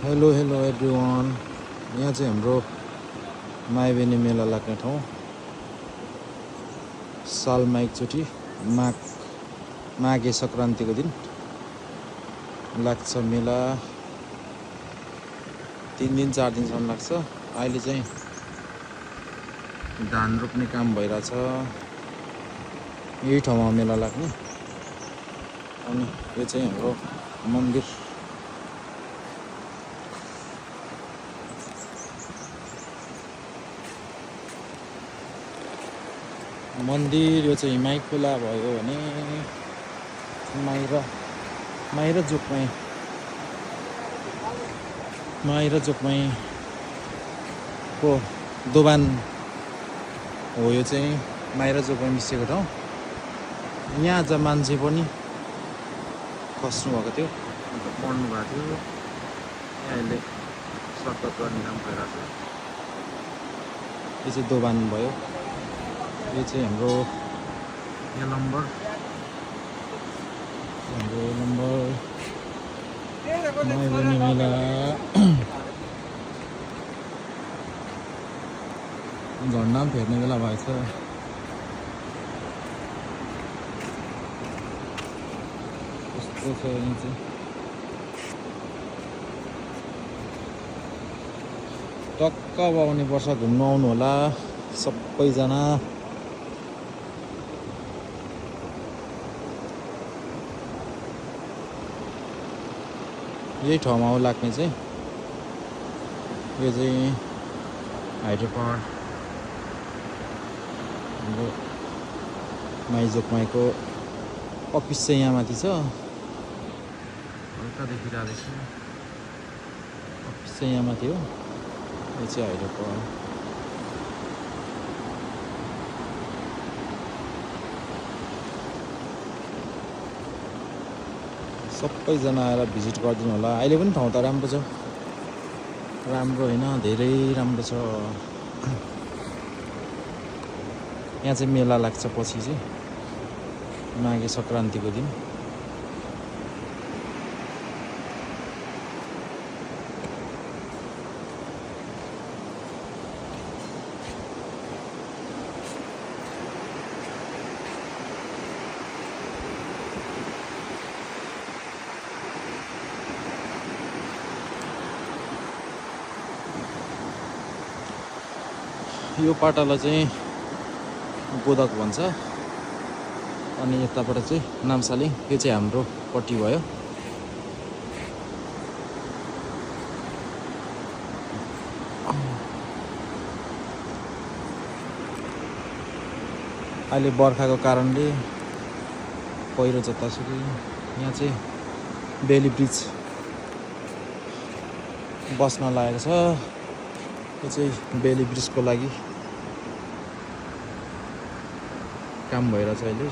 Hello hello everyone. यहाँ चाहिँ हाम्रो मायाबेनी मेला लाग्ने ठाउँ। सालमा एकचोटि माघे सङ्क्रान्तिको दिन लाग्छ मेला। 3 दिन 4 दिनसम्म लाग्छ। अहिले चाहिँ धान रोप्ने काम भइरहेछ। यही ठाउँमा मेला लाग्ने। अनि यो चाहिँ हाम्रो मन्दिर। यो चाहिँ हिमाई खोला भयो भने माइ र जोकमाईको दोभान हो। यो चाहिँ माइ र जोकमाई मिसिएको ठाउँ। यहाँ आज मान्छे पनि खस्नु भएको थियो, पढ्नु भएको थियो। अहिले सर्टकट गर्ने काम भइरहेको छ। यो चाहिँ दोभान भयो। यो चाहिँ हाम्रो नम्बर मायाबेनी मेला। झन्डा पनि फेर्ने बेला भएछ। कस्तो छ यहाँ चाहिँ। टक्क अब आउने वर्ष घुम्नु आउनु होला सबैजना। यही ठाउँमा हो लाग्ने चाहिँ। यो चाहिँ हाइड्रो पावर हाम्रो माइ जोकमाईको अफिस चाहिँ यहाँ माथि छ। हल्का देखिरहेको छ। अफिस चाहिँ यहाँ माथि हो। यो चाहिँ हाइड्रो पावर। सबैजना आएर भिजिट गरिदिनु होला। अहिले पनि ठाउँ त राम्रो छ। राम्रो होइन, धेरै राम्रो छ। यहाँ चाहिँ मेला लाग्छ पछि चाहिँ माघे सङ्क्रान्तिको दिन। यो पाटालाई चाहिँ गोदक भन्छ। अनि यताबाट चाहिँ नाम्सालिङ। यो चाहिँ हाम्रो पट्टि भयो। अहिले बर्खाको कारणले पहिरो जतासुकै। यहाँ चाहिँ बेली ब्रिज बस्न लागेको छ। यो चाहिँ बेली ब्रिजको लागि काम भइरहेछ अहिले।